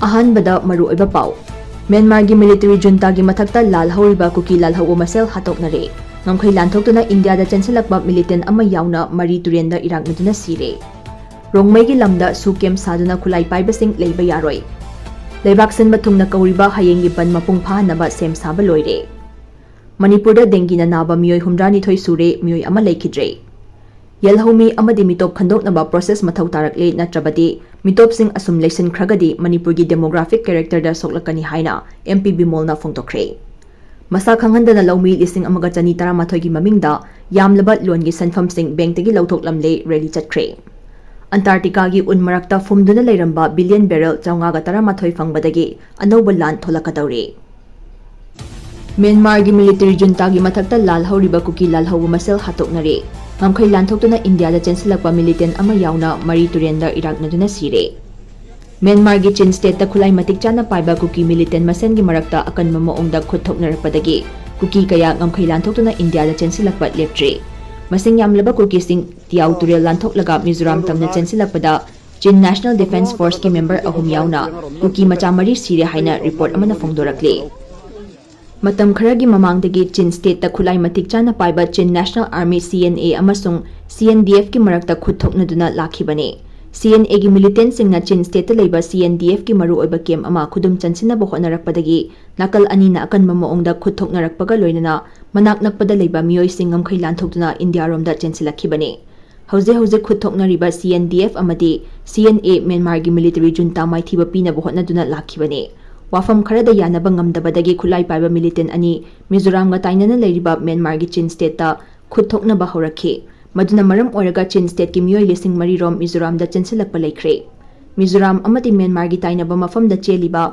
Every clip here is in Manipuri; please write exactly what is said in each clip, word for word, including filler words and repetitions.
ꯑꯍꯥꯟꯕꯗ ꯃꯔꯨꯑꯣꯏꯕ ꯄꯥꯎ꯫ ꯃ꯭ꯌꯥꯟꯃꯥꯔꯒꯤ ꯃꯤꯂꯤꯇꯔꯤ ꯖꯨꯟꯇꯥꯒꯤ ꯃꯊꯛꯇ ꯂꯥꯜꯍꯧꯔꯤꯕ ꯀꯨꯀꯤ ꯂꯥꯜꯍꯧꯕ ꯃꯁꯦꯜ ꯍꯥꯠꯇꯣꯛꯅꯔꯦ꯫ ꯉꯝꯈꯩ ꯂꯥꯟꯊꯣꯛꯇꯨꯅ ꯏꯟꯗꯤꯌꯥꯗ ꯆꯦꯟꯁꯤꯜꯂꯛꯄ ꯃꯤꯂꯤꯇꯦꯟ ꯑꯃ ꯌꯥꯎꯅ ꯃꯔꯤ ꯇꯨꯔꯦꯟꯗ ꯏꯔꯥꯛꯅꯗꯨꯅ ꯁꯤꯔꯦ꯫ ꯔꯣꯡꯃꯩꯒꯤ ꯂꯝꯗ ꯁꯨ ꯀꯦꯝ ꯁꯥꯗꯨꯅ ꯈꯨꯠꯂꯥꯏ ꯄꯥꯏꯕꯁꯤꯡ ꯂꯩꯕ ꯌꯥꯔꯣꯏ꯫ ꯂꯩꯕꯥꯛ ꯁꯤꯟꯕ ꯊꯨꯡꯅ ꯀꯧꯔꯤꯕ ꯍꯌꯦꯡꯒꯤ ꯕꯟ ꯃꯄꯨꯡ ꯐꯥꯍꯟꯅꯕ ꯁꯦꯝ ꯁꯥꯕ ꯂꯣꯏꯔꯦ꯫ ꯃꯅꯤꯄꯨꯔꯗ ꯗꯦꯡꯒꯤꯅ ꯅꯥꯕ ꯃꯤꯑꯣꯏ ꯍꯨꯝꯗ꯭ꯔꯥꯅꯤꯊꯣꯏ ꯁꯨꯔꯦ, ꯃꯤꯑꯣꯏ ꯑꯃ ꯂꯩꯈꯤꯗ꯭ꯔꯦ꯫ ꯌꯦꯜꯍꯧꯃꯤ ꯑꯃꯗꯤ ꯃꯤꯇꯣꯞ ꯈꯟꯗꯣꯛꯅꯕ ꯄ꯭ꯔꯣꯁꯦꯁ ꯃꯊꯧ ꯇꯥꯔꯛꯂꯦ, ꯅꯠꯇ꯭ꯔꯕꯗꯤ ꯃꯤꯇꯣꯞꯁꯤꯡ ꯑꯁꯨꯝ ꯂꯩꯁꯤꯟꯈ꯭ꯔꯒꯗꯤ ꯃꯅꯤꯄꯨꯔꯒꯤ ꯗꯦꯃꯣꯒ꯭ꯔꯥꯐꯤꯛ ꯀꯦꯔꯦꯛꯇꯔꯗ ꯁꯣꯛꯂꯛꯀꯅꯤ ꯍꯥꯏꯅ ꯑꯦꯝ ꯄꯤ ꯕꯤꯃꯣꯜꯅ ꯐꯣꯡꯗꯣꯛꯈ꯭ꯔꯦ꯫ ꯃꯁꯥ ꯈꯪꯍꯟꯗꯅ ꯂꯧꯃꯤ ꯂꯤꯁꯤꯡ ꯑꯃꯒ ꯆꯅꯤ ꯇꯔꯥꯃꯥꯊꯣꯏꯒꯤ ꯃꯃꯤꯡꯗ ꯌꯥꯝꯂꯕ ꯂꯣꯟꯒꯤ ꯁꯦꯟꯐꯝꯁꯤꯡ ꯕꯦꯡꯛꯇꯒꯤ ꯂꯧꯊꯣꯛꯂꯝꯂꯦ, ꯔꯦꯂꯤ ꯆꯠꯈ꯭ꯔꯦ꯫ ꯑꯟꯇꯥꯔꯀꯇꯤꯀꯥꯒꯤ ꯎꯟ ꯃꯔꯛꯇ ꯐꯨꯝꯗꯨꯅ ꯂꯩꯔꯝꯕ ꯕꯤꯂꯤꯌꯟ ꯕꯦꯔꯦꯜ ꯆꯥꯝꯃꯉꯥꯒ ꯇꯔꯥꯃꯥꯊꯣꯏ ꯐꯪꯕꯗꯒꯤ ꯑꯅꯧꯕ ꯂꯥꯟ ꯊꯣꯛꯂꯛꯀꯗꯧꯔꯤ꯫ ꯃ꯭ꯌꯥꯟꯃꯥꯔꯒꯤ ꯃꯤꯂꯤꯇꯔꯤ ꯖꯨꯟꯇꯥꯒꯤ ꯃꯊꯛꯇ ꯂꯥꯜꯍꯧꯔꯤꯕ ꯀꯨꯀꯤ ꯂꯥꯜꯍꯧꯕ ꯃꯁꯦꯜ ꯍꯥꯠꯇꯣꯛꯅꯔꯦ꯫ ꯉꯝꯈꯩ ꯂꯥꯟꯊꯣꯛꯇꯨꯅ ꯏꯟꯗꯤꯌꯥꯗ ꯆꯦꯟꯁꯤꯜꯂꯛꯄ ꯃꯤꯂꯤꯇꯦꯟ ꯑꯃ ꯌꯥꯎꯅ ꯃꯔꯤ ꯇꯨꯔꯦꯟꯗ ꯏꯔꯥꯛꯅꯗꯨꯅ ꯁꯤꯔꯦ꯫ ꯃ꯭ꯌꯥꯟꯃꯥꯔꯒꯤ ꯆꯤꯟ ꯁ꯭ꯇꯦꯠꯇ ꯈꯨꯠꯂꯥꯏ ꯃꯇꯤꯛ ꯆꯥꯅ ꯄꯥꯏꯕ ꯀꯨꯀꯤ ꯃꯤꯂꯤꯇꯦꯟ ꯃꯁꯦꯟꯒꯤ ꯃꯔꯛꯇ ꯑꯀꯟꯕ ꯃꯑꯣꯡꯗ ꯈꯨꯠ ꯊꯣꯛꯅꯔꯛꯄꯗꯒꯤ ꯀꯨꯀꯤ ꯀꯌꯥ ꯉꯝꯈꯩ ꯂꯥꯟꯊꯣꯛꯇꯨꯅ ꯏꯟꯗꯤꯌꯥꯗ ꯆꯦꯟꯁꯤꯜꯂꯛꯄ ꯂꯦꯞꯇ꯭ꯔꯤ꯫ ꯃꯁꯤꯡ ꯌꯥꯝꯂꯕ ꯀꯨꯀꯤꯁꯤꯡ ꯇꯤꯌꯥꯎ ꯇꯨꯔꯦꯜ ꯂꯥꯟꯊꯣꯛꯂꯒ ꯃꯤꯖꯣꯔꯥꯝ ꯇꯝꯅ ꯆꯦꯟꯁꯤꯜꯂꯛꯄꯗ ꯆꯤꯟ ꯅꯦꯁꯅꯦꯜ ꯗꯤꯐꯦꯟꯁ ꯐꯣꯔꯁꯀꯤ ꯃꯦꯝꯕꯔ ꯑꯍꯨꯝ ꯌꯥꯎꯅ ꯀꯨꯀꯤ ꯃꯆꯥ ꯃꯔꯤ ꯁꯤꯔꯦ ꯍꯥꯏꯅ ꯔꯤꯄꯣꯔꯠ ꯑꯃꯅ ꯐꯣꯡꯗꯣꯔꯛꯂꯤ꯫ ꯃꯇꯝ ꯈꯔꯒꯤ ꯃꯃꯥꯡꯗꯒꯤ ꯆꯤꯟ ꯁ꯭ꯇꯦꯠꯇ ꯈꯨꯠꯂꯥꯏ ꯃꯇꯤꯛ ꯆꯥꯅ ꯄꯥꯏꯕ ꯆꯤꯟ ꯅꯦꯁꯅꯦꯜ ꯑꯥꯔꯃꯤ, ꯁꯤ ꯑꯦꯟ ꯑꯦ, ꯑꯃꯁꯨꯡ ꯁꯤ ꯑꯦꯟ ꯗꯤ ꯑꯦꯐꯀꯤ ꯃꯔꯛꯇ ꯈꯨꯠ ꯊꯣꯛꯅꯗꯨꯅ ꯂꯥꯛꯈꯤꯕꯅꯤ꯫ ꯁꯤ ꯑꯦꯟ ꯑꯦꯒꯤ ꯃꯤꯂꯤꯇꯦꯟꯁꯤꯡꯅ ꯆꯤꯟ ꯁ꯭ꯇꯦꯠꯇ ꯂꯩꯕ ꯁꯤ ꯑꯦꯟ ꯗꯤ ꯑꯦꯐꯀꯤ ꯃꯔꯨꯑꯣꯏꯕ ꯀꯦꯝꯞ ꯑꯃ ꯈꯨꯗꯨꯝ ꯆꯟꯁꯤꯟꯅꯕ ꯍꯣꯠꯅꯔꯛꯄꯗꯒꯤ ꯅꯥꯀꯜ ꯑꯅꯤꯅ ꯑꯀꯟꯕ ꯃꯑꯣꯡꯗ ꯈꯨꯠ ꯊꯣꯛꯅꯔꯛꯄꯒ ꯂꯣꯏꯅꯅ ꯃꯅꯥꯛ ꯅꯛꯄꯗ ꯂꯩꯕ ꯃꯤꯑꯣꯏꯁꯤꯡ ꯉꯝꯈꯩ ꯂꯥꯟꯊꯣꯛꯇꯨꯅ ꯏꯟꯗꯤꯌꯥꯔꯣꯝꯗ ꯆꯦꯟꯁꯤꯜꯂꯛꯈꯤꯕꯅꯤ꯫ ꯍꯧꯖꯤꯛ ꯍꯧꯖꯤꯛ ꯈꯨꯠ ꯊꯣꯛꯅꯔꯤꯕ ꯁꯤ ꯑꯦꯟ ꯗꯤ ꯑꯦꯐ ꯑꯃꯗꯤ ꯁꯤ ꯑꯦꯟ ꯑꯦ ꯃ꯭ꯌꯥꯟꯃꯥꯔꯒꯤ ꯃꯤꯂꯤꯇꯔꯤ ꯖꯨꯟꯇꯥ ꯃꯥꯏꯊꯤꯕ ꯄꯤꯅꯕ ꯍꯣꯠꯅꯗꯨꯅ ꯂꯥꯛꯈꯤꯕꯅꯤ꯫ ꯋꯥꯐꯝ ꯈꯔꯗ ꯌꯥꯅꯕ ꯉꯝꯗꯕꯗꯒꯤ ꯈꯨꯠꯂꯥꯏ ꯄꯥꯏꯕ ꯃꯤꯂꯤꯇꯦꯟ ꯑꯅꯤ ꯃꯤꯖꯣꯔꯥꯝꯒ ꯇꯥꯏꯅꯅ ꯂꯩꯔꯤꯕ ꯃ꯭ꯌꯥꯟꯃꯥꯔꯒꯤ ꯆꯤꯟ ꯁ꯭ꯇꯦꯠꯇ ꯈꯨꯠ ꯊꯣꯛꯅꯕ ꯍꯧꯔꯛꯈꯤ꯫ ꯃꯗꯨꯅ ꯃꯔꯝ ꯑꯣꯏꯔꯒ ꯆꯤꯟ ꯁ꯭ꯇꯦꯠꯀꯤ ꯃꯤꯑꯣꯏ ꯂꯤꯁꯤꯡ ꯃꯔꯤ ꯔꯣꯝ ꯃꯤꯖꯣꯔꯥꯝꯗ ꯆꯦꯟꯁꯤꯜꯂꯛꯄ ꯂꯩꯈ꯭ꯔꯦ꯫ ꯃꯤꯖꯣꯔꯥꯝ ꯑꯃꯗꯤ ꯃ꯭ꯌꯥꯟꯃꯥꯔꯒꯤ ꯇꯥꯏꯅꯕ ꯃꯐꯝꯗ ꯆꯦꯜꯂꯤꯕ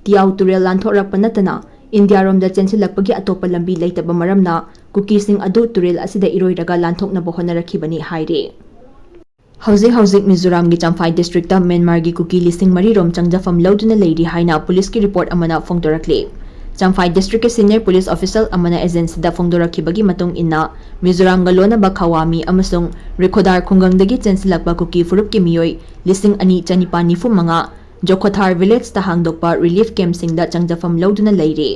ꯇꯤꯌꯥꯎ ꯇꯨꯔꯦꯜ ꯂꯥꯟꯊꯣꯛꯔꯛꯄ ꯅꯠꯇꯅ ꯏꯟꯗꯤꯌꯥꯔꯣꯝꯗ ꯆꯦꯟꯁꯤꯜꯂꯛꯄꯒꯤ ꯑꯇꯣꯞꯄ ꯂꯝꯕꯤ ꯂꯩꯇꯕ ꯃꯔꯝꯅ ꯀꯨꯀꯤꯁꯤꯡ ꯑꯗꯨ ꯇꯨꯔꯦꯜ ꯑꯁꯤꯗ ꯏꯔꯣꯏꯔꯒ ꯂꯥꯟꯊꯣꯛꯅꯕ ꯍꯣꯠꯅꯔꯛꯈꯤꯕꯅꯤ ꯍꯥꯏꯔꯤ꯫ ꯍꯧꯖꯤꯛ ꯍꯧꯖꯤꯛ ꯃꯤꯖꯣꯔꯥꯝꯒꯤ ꯆꯝꯐꯥꯏ ꯗꯤꯁꯇ꯭ꯔꯤꯛꯇ ꯃ꯭ꯌꯥꯟꯃꯥꯔꯒꯤ ꯀꯨꯀꯤ ꯂꯤꯁꯤꯡ ꯃꯔꯤ ꯔꯣꯝ ꯆꯪꯖꯐꯝ ꯂꯧꯗꯨꯅ ꯂꯩꯔꯤ ꯍꯥꯏꯅ ꯄꯨꯂꯤꯁꯀꯤ ꯔꯤꯄꯣꯔꯠ ꯑꯃꯅ ꯐꯣꯡꯗꯣꯔꯛꯂꯤ꯫ ꯆꯝꯐꯥꯏ ꯗꯤꯁꯇ꯭ꯔꯤꯛꯀꯤ ꯁꯤꯅꯤꯌꯔ ꯄꯨꯂꯤꯁ ꯑꯣꯐꯤꯁꯔ ꯑꯃꯅ ꯑꯦꯖꯦꯟꯁꯤꯗ ꯐꯣꯡꯗꯣꯔꯛꯈꯤꯕꯒꯤ ꯃꯇꯨꯡ ꯏꯟꯅ, ꯃꯤꯖꯣꯔꯥꯝꯒ ꯂꯣꯟꯅꯕ ꯈꯋꯥꯃꯤ ꯑꯃꯁꯨꯡ ꯔꯤꯈꯣꯗꯥꯔ ꯈꯨꯡꯒꯪꯗꯒꯤ ꯆꯦꯟꯁꯤꯜꯂꯛꯄ ꯀꯨꯀꯤ ꯐꯨꯔꯨꯞꯀꯤ ꯃꯤꯑꯣꯏ ꯂꯤꯁꯤꯡ ꯑꯅꯤ ꯆꯅꯤꯄꯥꯟ ꯅꯤꯐꯨ ꯃꯉꯥ ꯖꯣꯈꯣꯊꯥꯔ ꯚꯤꯂꯦꯖꯇ ꯍꯥꯡꯗꯣꯛꯄ ꯔꯤꯂꯤꯐ ꯀꯦꯝꯞꯁꯤꯡꯗ ꯆꯪꯖꯐꯝ ꯂꯧꯗꯨꯅ ꯂꯩꯔꯤ꯫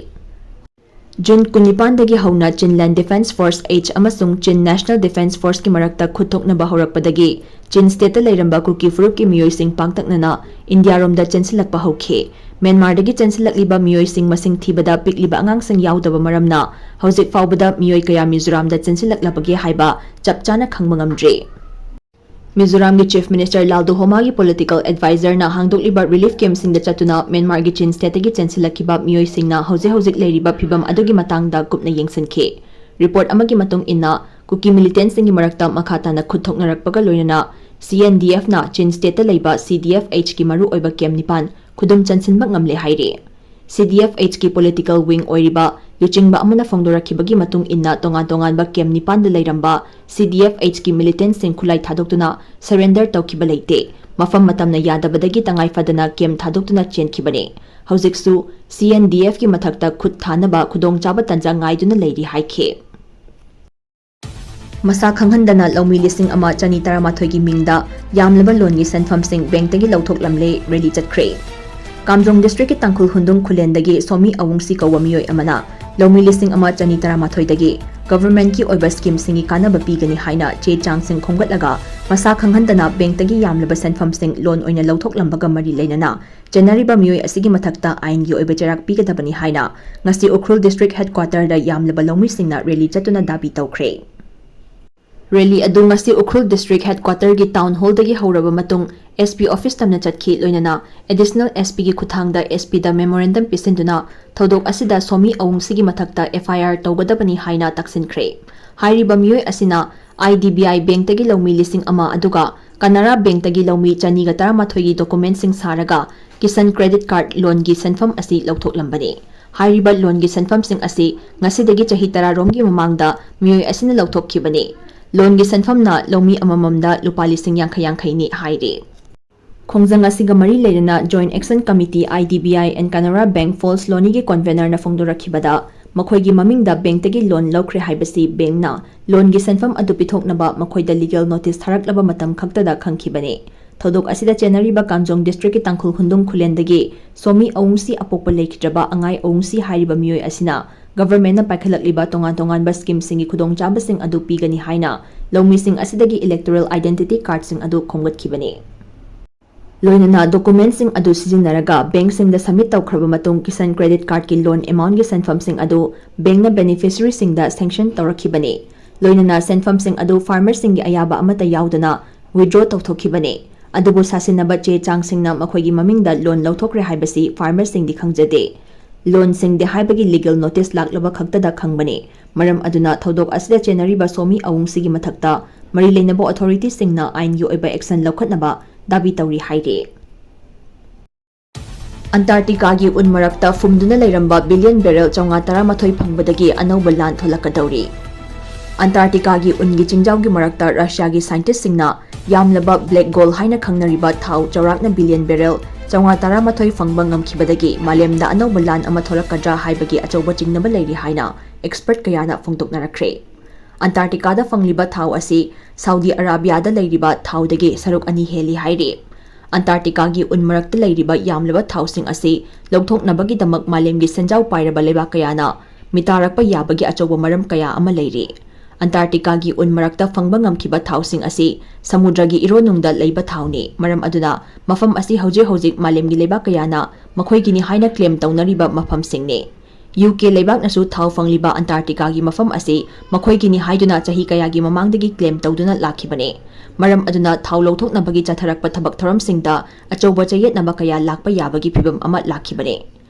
ꯖꯨꯟ ꯀꯨꯟꯅꯤꯄꯥꯟꯗꯒꯤ ꯍꯧꯅ Chin Land Defence Force H ꯑꯃꯁꯨꯡ Chin National Defence Forceꯀꯤ ꯃꯔꯛꯇ ꯈꯨꯠ ꯊꯣꯛꯅꯕ ꯍꯧꯔꯛꯄꯗꯒꯤ Chin Stateꯇ ꯂꯩꯔꯝꯕ ꯀꯨꯀꯤ ꯐꯨꯔꯨꯞꯀꯤ ꯃꯤꯑꯣꯏꯁꯤꯡ ꯄꯥꯛꯇꯛꯅꯅ ꯏꯟꯗꯤꯌꯥꯔꯣꯝꯗ ꯆꯦꯟꯁꯤꯜꯂꯛꯄ ꯍꯧꯈꯤ꯫ ꯃ꯭ꯌꯥꯟꯃꯥꯔꯗꯒꯤ ꯆꯦꯟꯁꯤꯜꯂꯛꯂꯤꯕ ꯃꯤꯑꯣꯏꯁꯤꯡ ꯃꯁꯤꯡ ꯊꯤꯕꯗ ꯄꯤꯛꯂꯤꯕ ꯑꯉꯥꯡꯁꯤꯡ ꯌꯥꯎꯗꯕ ꯃꯔꯝꯅ ꯍꯧꯖꯤꯛ ꯐꯥꯎꯕꯗ ꯃꯤꯑꯣꯏ ꯀꯌꯥ ꯃꯤꯖꯣꯔꯥꯝꯗ ꯆꯦꯟꯁꯤꯜꯂꯛꯂꯕꯒꯦ ꯍꯥꯏꯕ ꯆꯞ ꯆꯥꯅ ꯈꯪꯕ ꯉꯝꯗ꯭ꯔꯤ꯫ ꯃꯤꯖꯣꯔꯥꯝꯒꯤ Chief Minister ꯂꯥꯜꯗꯨꯍꯣꯃꯥꯒꯤ political advisorꯅ ꯍꯥꯡꯗꯣꯛꯂꯤꯕ ꯔꯤꯂꯤꯐ ꯀꯦꯝꯞꯁꯤꯡꯗ ꯆꯠꯇꯨꯅ ꯃ꯭ꯌꯥꯟꯃꯥꯔꯒꯤ ꯆꯤꯟ ꯁ꯭ꯇꯦꯠꯇꯒꯤ ꯆꯦꯟꯁꯤꯜꯂꯛꯈꯤꯕ ꯃꯤꯑꯣꯏꯁꯤꯡꯅ ꯍꯧꯖꯤꯛ ꯍꯧꯖꯤꯛ ꯂꯩꯔꯤꯕ ꯐꯤꯚꯝ ꯑꯗꯨꯒꯤ ꯃꯇꯥꯡꯗ ꯀꯨꯞꯅ ꯌꯦꯡꯁꯤꯟꯈꯤ꯫ ꯔꯤꯄꯣꯔꯠ ꯑꯃꯒꯤ ꯃꯇꯨꯡ ꯏꯟꯅ, ꯀꯨꯀꯤ ꯃꯤꯂꯤꯇꯦꯟꯠꯁꯤꯡꯒꯤ ꯃꯔꯛꯇ ꯃꯈꯥ ꯇꯥꯅ ꯈꯨꯠ ꯊꯣꯛꯅꯔꯛꯄꯒ ꯂꯣꯏꯅꯅ ꯁꯤ ꯑꯦꯟ ꯗꯤ ꯑꯦꯐꯅ ꯆꯤꯟ ꯁ꯭ꯇꯦꯠꯇ ꯂꯩꯕ ꯁꯤ ꯗꯤ ꯑꯦꯐ ꯑꯩꯆꯀꯤ ꯃꯔꯨꯑꯣꯏꯕ ꯀꯦꯝꯞ ꯅꯤꯄꯥꯟ ꯈꯨꯗꯨꯝ ꯆꯟꯁꯤꯟꯕ ꯉꯝꯂꯦ ꯍꯥꯏꯔꯤ꯫ ꯁꯤ ꯗꯤ ꯑꯦꯐ ꯑꯩꯆꯀꯤ political wing ꯑꯣꯏꯔꯤꯕ ꯂꯨꯆꯤꯡꯕ ꯑꯃꯅ ꯐꯣꯡꯗꯣꯔꯛꯈꯤꯕꯒꯤ ꯃꯇꯨꯡ ꯏꯟꯅ, ꯇꯣꯉꯥꯟ ꯇꯣꯉꯥꯟꯕ ꯀꯦꯝꯞ ꯅꯤꯄꯥꯟꯗ ꯂꯩꯔꯝꯕ ꯁꯤ ꯗꯤ ꯑꯦꯐ ꯑꯩꯆꯀꯤ ꯃꯤꯂꯤꯇꯦꯟꯠꯁꯤꯡ ꯈꯨꯠꯂꯥꯏ ꯊꯥꯗꯣꯛꯇꯨꯅ surrender ꯇꯧꯈꯤꯕ ꯂꯩꯇꯦ꯫ ꯃꯐꯝ ꯃꯇꯝꯅ ꯌꯥꯗꯕꯗꯒꯤ ꯇꯉꯥꯏ ꯐꯗꯅ ꯀꯦꯝꯞ ꯊꯥꯗꯣꯛꯇꯨꯅ ꯆꯦꯟꯈꯤꯕꯅꯤ꯫ ꯍꯧꯖꯤꯛꯁꯨ ꯁꯤ ꯑꯦꯟ ꯗꯤ ꯑꯦꯐꯀꯤ ꯃꯊꯛꯇ ꯈꯨꯠ ꯊꯥꯅꯕ ꯈꯨꯗꯣꯡꯆꯥꯕ ꯇꯥꯟꯖꯥ ꯉꯥꯏꯗꯨꯅ ꯂꯩꯔꯤ ꯍꯥꯏꯈꯤ꯫ ꯃꯁꯥ ꯈꯪꯍꯟꯗꯅ ꯂꯧꯃꯤ ꯂꯤꯁꯤꯡ ꯑꯃ ꯆꯅꯤ ꯇꯔꯥꯃꯥꯊꯣꯏꯒꯤ ꯃꯤꯡꯗ ꯌꯥꯝꯂꯕ ꯂꯣꯟꯒꯤ ꯁꯦꯟꯐꯝꯁꯤꯡ ꯕꯦꯡꯛꯇꯒꯤ ꯂꯧꯊꯣꯛꯂꯝꯂꯦ, rally ꯆꯠꯈ꯭ꯔꯦ꯫ ꯀꯥꯝꯖꯣꯡ districtꯀꯤ ꯇꯥꯡꯈꯨꯜ ꯍꯨꯟꯗꯨꯡ ꯈꯨꯂꯦꯟꯗꯒꯤ ꯁꯣꯃꯤ ꯑꯋꯨꯡꯁꯤ ꯀꯧꯕ ꯃꯤꯑꯣꯏ ꯑꯃꯅ ꯂꯧꯃꯤ ꯂꯤꯁꯤꯡ ꯑꯃ ꯆꯅꯤ ꯇꯔꯥꯃꯥꯊꯣꯏꯗꯒꯤ governmentꯀꯤ ꯑꯣꯏꯕ schemeꯁꯤꯡꯒꯤ ꯀꯥꯟꯅꯕ ꯄꯤꯒꯅꯤ ꯍꯥꯏꯅ ꯆꯦ ꯆꯥꯡꯁꯤꯡ ꯈꯣꯝꯒꯠꯂꯒ ꯃꯁꯥ ꯈꯪꯍꯟꯗꯅ ꯕꯦꯡꯛꯇꯒꯤ ꯌꯥꯝꯂꯕ ꯁꯦꯟꯐꯝꯁꯤꯡ ꯂꯣꯟ ꯑꯣꯏꯅ ꯂꯧꯊꯣꯛꯂꯝꯕꯒ ꯃꯔꯤ ꯂꯩꯅꯅ ꯆꯦꯟꯅꯔꯤꯕ ꯃꯤꯑꯣꯏ ꯑꯁꯤꯒꯤ ꯃꯊꯛꯇ ꯑꯥꯏꯟꯒꯤ ꯑꯣꯏꯕ ꯆꯩꯔꯥꯛ ꯄꯤꯒꯗꯕꯅꯤ ꯍꯥꯏꯅ ꯉꯁꯤ ꯎꯈ꯭ꯔꯨꯜ district headquarterꯗ ꯌꯥꯝꯂꯕ ꯂꯧꯃꯤꯁꯤꯡꯅ rally ꯆꯠꯇꯨꯅ ꯗꯥꯕꯤ ꯇꯧꯈ꯭ꯔꯦ꯫ Rally ꯑꯗꯨ ꯉꯁꯤ ꯎꯈ꯭ꯔꯨꯜ district headquarterꯒꯤ town hallꯗꯒꯤ ꯍꯧꯔꯕ ꯃꯇꯨꯡ S P office ꯇꯝꯅ ꯆꯠꯈꯤ꯫ ꯂꯣꯏꯅꯅ additional S Pꯒꯤ ꯈꯨꯠꯊꯥꯡꯗ S Pꯗ memorandum ꯄꯤꯁꯤꯟꯗꯨꯅ ꯊꯧꯗꯣꯛ ꯑꯁꯤꯗ ꯁꯣꯃꯤ ꯑꯋꯨꯡꯁꯤꯒꯤ ꯃꯊꯛꯇ F I R ꯇꯧꯒꯗꯕꯅꯤ ꯍꯥꯏꯅ ꯇꯛꯁꯤꯟꯈ꯭ꯔꯦ꯫ ꯍꯥꯏꯔꯤꯕ ꯃꯤꯑꯣꯏ ꯑꯁꯤꯅ I D B I bankꯇꯒꯤ ꯂꯧꯃꯤ ꯂꯤꯁꯤꯡ ꯑꯃ ꯑꯗꯨꯒ ꯀꯅꯥꯔꯥ bankꯇꯒꯤ ꯂꯧꯃꯤ ꯆꯅꯤꯒ ꯇꯔꯥꯃꯥꯊꯣꯏꯒꯤ documentꯁꯤꯡ ꯁꯥꯔꯒ ꯀꯤꯁꯟ credit card loanꯒꯤ ꯁꯦꯟꯐꯝ ꯑꯁꯤ ꯂꯧꯊꯣꯛꯂꯝꯕꯅꯤ꯫ ꯍꯥꯏꯔꯤꯕ loanꯒꯤ ꯁꯦꯟꯐꯝꯁꯤꯡ ꯑꯁꯤ ꯉꯁꯤꯗꯒꯤ ꯆꯍꯤ ꯇꯔꯥ ꯔꯣꯝꯒꯤ ꯃꯃꯥꯡꯗ ꯃꯤꯑꯣꯏ ꯑꯁꯤꯅ ꯂꯧꯊꯣꯛꯈꯤꯕꯅꯤ꯫ Loanꯒꯤ ꯁꯦꯟꯐꯝꯅ ꯂꯧꯃꯤ ꯑꯃꯃꯝꯗ ꯂꯨꯄꯥ ꯂꯤꯁꯤꯡ ꯌꯥꯡꯈꯩ ꯌꯥꯡꯈꯩꯅꯤ ꯍꯥꯏꯔꯤ꯫ ꯈꯣꯡꯖꯪ ꯑꯁꯤꯒ ꯃꯔꯤ ꯂꯩꯅꯅ Joint Action Committee, I D B I and Canara Bank false loanꯒꯤ convenerꯅ ꯐꯣꯡꯗꯣꯔꯛꯈꯤꯕꯗ, ꯃꯈꯣꯏꯒꯤ ꯃꯃꯤꯡꯗ bankꯇꯒꯤ loan ꯂꯧꯈ꯭ꯔꯦ ꯍꯥꯏꯕꯁꯤ bankꯅ loanꯒꯤ ꯁꯦꯟꯐꯝ ꯑꯗꯨ ꯄꯤꯊꯣꯛꯅꯕ ꯃꯈꯣꯏꯗ legal notice ꯊꯥꯔꯛꯂꯕ ꯃꯇꯝ ꯈꯛꯇꯗ ꯈꯪꯈꯤꯕꯅꯤ꯫ ꯊꯧꯗꯣꯛ ꯑꯁꯤꯗ ꯆꯦꯟꯅꯔꯤꯕ ꯀꯥꯝꯖꯣꯡ ꯗꯤꯁꯇ꯭ꯔꯤꯛꯀꯤ ꯇꯥꯡꯈꯨꯜ ꯈꯨꯟꯗꯨꯝ ꯈꯨꯂꯦꯟꯗꯒꯤ ꯁꯣꯃꯤ ꯑꯋꯨꯡꯁꯤ ꯑꯄꯣꯛꯄ ꯂꯩꯈꯤꯗ꯭ꯔꯕ ꯑꯉꯥꯏ ꯑꯋꯨꯡꯁꯤ ꯍꯥꯏꯔꯤꯕ ꯃꯤꯑꯣꯏ ꯑꯁꯤꯅ ꯒꯚꯔꯟꯃꯦꯟꯠꯅ ꯄꯥꯏꯈꯠꯂꯛꯂꯤꯕ ꯇꯣꯉꯥꯟ ꯇꯣꯉꯥꯟꯕ ꯁ꯭ꯀꯤꯝꯁꯤꯡꯒꯤ ꯈꯨꯗꯣꯡꯆꯥꯕꯁꯤꯡ ꯑꯗꯨ ꯄꯤꯒꯅꯤ ꯍꯥꯏꯅ ꯂꯧꯃꯤꯁꯤꯡ ꯑꯁꯤꯗꯒꯤ ꯏꯂꯦꯛꯇꯣꯔꯦꯜ ꯑꯥꯏꯗꯦꯟꯇꯤꯇꯤ ꯀꯥꯔꯗꯁꯤꯡ ꯑꯗꯨ ꯈꯣꯝꯒꯠꯈꯤꯕꯅꯤ꯫ ꯂꯣꯏꯅꯅ ꯗꯣꯀꯨꯃꯦꯟꯠꯁꯤꯡ ꯑꯗꯨ ꯁꯤꯖꯤꯟꯅꯔꯒ ꯕꯦꯡꯛꯁꯤꯡꯗ ꯁꯕꯃꯤꯠ ꯇꯧꯈ꯭ꯔꯕ ꯃꯇꯨꯡ ꯀꯤꯁꯟ ꯀ꯭ꯔꯦꯗꯤꯠ ꯀꯥꯔꯗꯀꯤ ꯂꯣꯟ ꯑꯦꯃꯥꯎꯟꯠꯀꯤ ꯁꯦꯟꯐꯝꯁꯤꯡ ꯑꯗꯨ ꯕꯦꯡꯛꯅ ꯕꯦꯅꯤꯐꯤꯁꯔꯤꯁꯤꯡꯗ ꯁꯦꯡꯁꯟ ꯇꯧꯔꯛꯈꯤꯕꯅꯤ꯫ ꯂꯣꯏꯅꯅ ꯁꯦꯟꯐꯝꯁꯤꯡ ꯑꯗꯨ ꯐꯥꯔꯃꯔꯁꯤꯡꯒꯤ ꯑꯌꯥꯕ ꯑꯃꯠꯇ ꯌꯥꯎꯗꯅ ꯋꯤꯗ꯭ꯔꯣ ꯇꯧꯊꯣꯛꯈꯤꯕꯅꯤ꯫ ꯑꯗꯨꯕꯨ ꯁꯥꯁꯤꯟꯅꯕ ꯆꯦ ꯆꯥꯡꯁꯤꯡꯅ ꯃꯈꯣꯏꯒꯤ ꯃꯃꯤꯡꯗ ꯂꯣꯟ ꯂꯧꯊꯣꯛꯈ꯭ꯔꯦ ꯍꯥꯏꯕꯁꯤ ꯐꯥꯔꯃꯔꯁꯤꯡꯗꯤ ꯈꯪꯖꯗꯦ꯫ ꯂꯣꯟ ꯁꯤꯡꯗꯦ ꯍꯥꯏꯕꯒꯤ ꯂꯤꯒꯦꯜ ꯅꯣꯇꯤꯁ ꯂꯥꯛꯂꯕ ꯈꯛꯇꯗ ꯈꯪꯕꯅꯤ꯫ ꯃꯔꯝ ꯑꯗꯨꯅ ꯊꯧꯗꯣꯛ ꯑꯁꯤꯗ ꯆꯦꯟꯅꯔꯤꯕ ꯁꯣꯃꯤ ꯑꯋꯨꯡꯁꯤꯒꯤ ꯃꯊꯛꯇ ꯃꯔꯤ ꯂꯩꯅꯕ ꯑꯣꯊꯣꯔꯤꯇꯤꯁꯤꯡꯅ ꯑꯥꯏꯟꯒꯤ ꯑꯣꯏꯕ ꯑꯦꯛꯁꯟ ꯂꯧꯈꯠꯅꯕ ꯗꯥꯕꯤ ꯇꯧꯔꯤ ꯍꯥꯏꯔꯤ꯫ ꯑꯟꯇꯥꯔꯀꯇꯤꯀꯥꯒꯤ ꯎꯟ ꯃꯔꯛꯇ ꯐꯨꯝꯗꯨꯅ ꯂꯩꯔꯝꯕ ꯕꯤꯂꯤꯌꯟ ꯕꯦꯔꯦꯜ ꯆꯥꯝꯃꯉꯥ ꯇꯔꯥꯃꯥꯊꯣꯏ ꯐꯪꯕꯗꯒꯤ ꯑꯅꯧꯕ ꯂꯥꯟ ꯊꯣꯛꯂꯛꯀꯗꯧꯔꯤ꯫ ꯑꯟꯇꯥꯔꯀꯇꯤꯀꯥꯒꯤ ꯎꯟꯒꯤ ꯆꯤꯡꯖꯥꯎꯒꯤ ꯃꯔꯛꯇ ꯔꯁꯤꯌꯥꯒꯤ ꯁꯥꯏꯟꯇꯤꯁꯁꯤꯡꯅ ꯌꯥꯝꯂꯕ ꯕ꯭ꯂꯦꯛ ꯒꯣꯜ ꯍꯥꯏꯅ ꯈꯪꯅꯔꯤꯕ ꯊꯥꯎ ꯆꯥꯎꯔꯥꯛꯅ ꯕꯤꯂꯤꯌꯟ ꯕꯦꯔꯦꯜ ꯆꯥꯝꯃꯉꯥ ꯇꯔꯥꯃꯥꯊꯣꯏ ꯐꯪꯕ ꯉꯝꯈꯤꯕꯗꯒꯤ ꯃꯥꯂꯦꯝꯗ ꯑꯅꯧꯕ ꯂꯥꯟ ꯑꯃ ꯊꯣꯛꯂꯛꯀꯗ꯭ꯔꯥ ꯍꯥꯏꯕꯒꯤ ꯑꯆꯧꯕ ꯆꯤꯡꯅꯕ ꯂꯩꯔꯤ ꯍꯥꯏꯅ ꯑꯦꯛꯁꯄꯔꯠ ꯀꯌꯥꯅ ꯐꯣꯡꯗꯣꯛꯅꯔꯛꯈ꯭ꯔꯦ꯫ ꯑꯟꯇꯥꯔꯀꯇꯤꯀꯥꯗ ꯐꯪꯂꯤꯕ ꯊꯥꯎ ꯑꯁꯤ ꯁꯥꯎꯗꯤ ꯑꯔꯥꯕꯤꯌꯥꯗ ꯂꯩꯔꯤꯕ ꯊꯥꯎꯗꯒꯤ ꯁꯔꯨꯛ ꯑꯅꯤ ꯍꯦꯜꯂꯤ ꯍꯥꯏꯔꯤ꯫ ꯑꯟꯇꯥꯔꯀꯇꯤꯀꯥꯒꯤ ꯎꯟ ꯃꯔꯛꯇ ꯂꯩꯔꯤꯕ ꯌꯥꯝꯂꯕ ꯊꯥꯎꯁꯤꯡ ꯑꯁꯤ ꯂꯧꯊꯣꯛꯅꯕꯒꯤꯗꯃꯛ ꯃꯥꯂꯦꯝꯒꯤ ꯁꯦꯟꯖꯥꯎ ꯄꯥꯏꯔꯕ ꯂꯩꯕꯥꯛ ꯀꯌꯥꯅ ꯃꯤꯇꯥꯔꯛꯄ ꯌꯥꯕꯒꯤ ꯑꯆꯧꯕ ꯃꯔꯝ ꯀꯌꯥ ꯑꯃ ꯂꯩꯔꯤ꯫ ꯑꯟꯇꯥꯔꯀꯇꯤꯀꯥꯒꯤ ꯎꯟ ꯃꯔꯛꯇ ꯐꯪꯕ ꯉꯝꯈꯤꯕ ꯊꯥꯎꯁꯤꯡ ꯑꯁꯤ ꯁꯃꯨꯗ꯭ꯔꯒꯤ ꯏꯔꯣꯟꯅꯨꯡꯗ ꯂꯩꯕ ꯊꯥꯎꯅꯤ꯫ ꯃꯔꯝ ꯑꯗꯨꯅ ꯃꯐꯝ ꯑꯁꯤ ꯍꯧꯖꯤꯛ ꯍꯧꯖꯤꯛ ꯃꯥꯂꯦꯝꯒꯤ ꯂꯩꯕꯥꯛ ꯀꯌꯥꯅ ꯃꯈꯣꯏꯒꯤꯅꯤ ꯍꯥꯏꯅ ꯀ꯭ꯂꯦꯝ ꯇꯧꯅꯔꯤꯕ ꯃꯐꯝꯁꯤꯡꯅꯤ꯫ ꯌꯨ ꯀꯦ ꯂꯩꯕꯥꯛꯅꯁꯨ ꯊꯥꯎ ꯐꯪꯂꯤꯕ ꯑꯟꯇꯥꯔꯀꯇꯤꯀꯥꯒꯤ ꯃꯐꯝ ꯑꯁꯤ ꯃꯈꯣꯏꯒꯤꯅꯤ ꯍꯥꯏꯗꯨꯅ ꯆꯍꯤ ꯀꯌꯥꯒꯤ ꯃꯃꯥꯡꯗꯒꯤ ꯀ꯭ꯂꯦꯝ ꯇꯧꯗꯨꯅ ꯂꯥꯛꯈꯤꯕꯅꯤ꯫ ꯃꯔꯝ ꯑꯗꯨꯅ ꯊꯥꯎ ꯂꯧꯊꯣꯛꯅꯕꯒꯤ ꯆꯠꯊꯔꯛꯄ ꯊꯕꯛ ꯊꯧꯔꯝꯁꯤꯡꯗ ꯑꯆꯧꯕ ꯆꯌꯦꯠꯅꯕ ꯀꯌꯥ ꯂꯥꯛꯄ ꯌꯥꯕꯒꯤ ꯐꯤꯚꯝ ꯑꯃ ꯂꯥꯛꯈꯤꯕꯅꯤ꯫